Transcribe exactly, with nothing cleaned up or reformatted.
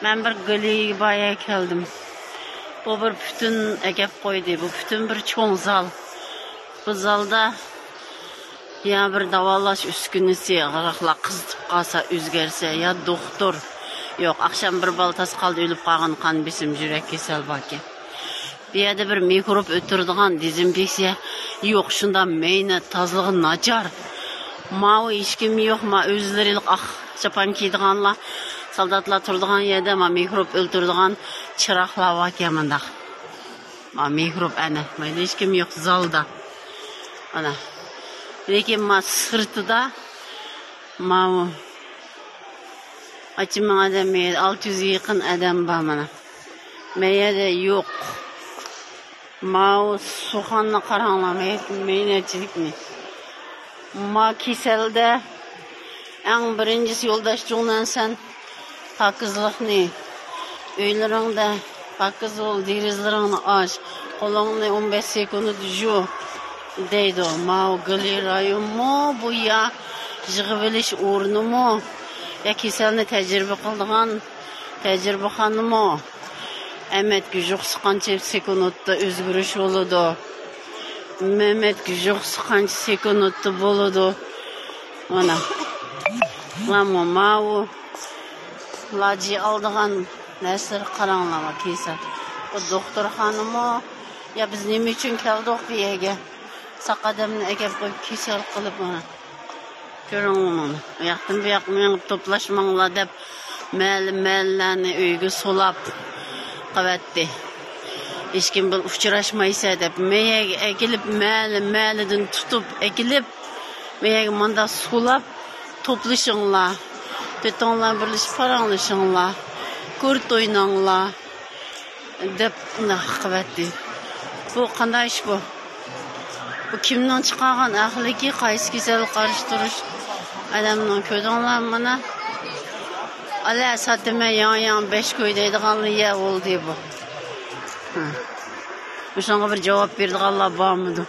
مەن بىر گولىيېگە كەلدىم. بۇ بىر پۈتۈن ئەكەپ قويدى. بۇ پۈتۈن بىر چوڭ زال. بۇ زالدا يا بىر داۋالاش ئۈسكۈنىسى، غىرىقلار قىزىتىپ قالسا، ئۆزگەرسە، يا دوختۇر. يوق، ئاخشام بىر بالا تاس قالدى، ئۆلۈپ قالغان، قان بېسىم، يۈرەك كېسەل باركەن. بۇ يەردە بىر مىكروب ئۆلتۈرىدىغان دېزىنفېكسىيە يوق، شۇنداق مەينەت، تازىلىقى ناچار. ماۋۇ ھېچكىم يوق، ما ئۆزلىرى ئاق چاپان كىيىدىغانلار، سالداتلار تۇرىدىغان يەردە ما مىكروب ئۆلتۈرىدىغان چىراغلار باركەن مۇنداق. ما مىكروب ئەنە، مايدا ھېچكىم يوق زالدا. ئانا. لېكىن ما سىرتىدا ماۋۇ ئاچىمىڭ ئادەم، ئالتە يۈزگە يېقىن ئادەم بار مانا. مەيەدە يوق. ماۋۇ سۇخاننى قاراڭلار، مەينەتچىلىكنى. ما كېسەلدە ئەڭ بىرىنچىسى يولداش جۇڭنەن سەن پاكىزلىقنى، ئۆيلىرىڭدە پاكىز بول، دېرىزىلىرىڭنى ئاچ، قولۇڭنى ئون بەش سېكۇنت يۇ دەيدۇ. ماۋۇ گولىي رايونمۇ بۇ يا يىغىۋېلىش ئورنىمۇ يا كېسەلنى تەجرىبە قىلىدىغان تەجرىبىخانىمۇ؟ ئەمەت گۈجۇقسى قانچە سېكۇنتتا ئۆزگىرىش بولىدۇ؟ مەمەت گۈجۇقسى قانچە سېكۇنتتا بولىدۇ؟ مانا. ماۋۇ ماۋۇ لاجى ئالىدىغان نەرسىلەر قاراڭلار، كېسەل. بۇ دوختۇرخانىمۇ؟ يا بىز نېمە ئۈچۈن كەلدۇق بۇ يەرگە؟ ساق ئادەمنى ئەكەپ قويۇپ كېسەل قىلىپ، مانا. كۆرۈڭلار مانا. ئۇ ياقتىن بۇ ياققا مېڭىپ توپلاشماڭلار دەپ، مەھەللە، مەھەللىلەرنى ئۆيگە سولاپ قەۋەتتى. ھېچكىم بىلەن ئۇچراشمايسەن دەپ، مەيەگە ئەكېلىپ، مەھەللە، مەھەللىدىن تۇتۇپ ئەكېلىپ، مەيەگە ماندا سولاپ، توپلىشىڭلار، تۆتۈڭلار بىرلىشىپ پاراڭلىشىڭلار، كورت ئويناڭلار دەپ ئۇنداق قىلىۋەتتى. بۇ قانداق ئىش بۇ؟ بۇ كىمنىڭ چىقارغان ئەخلىكى؟ قايسى كېسەلگە قارشى تۇرۇش ئادەمنىڭ؟ كۆردۈڭلارمۇ مانا؟ ئەلە ساتىمەن ياڭ ياڭ بەش كوي دەيدىغانلا يە بولدى بۇ. ھە. مۇشۇنىڭغا بىر جاۋاب بېرىدىغانلار بارمىدۇ؟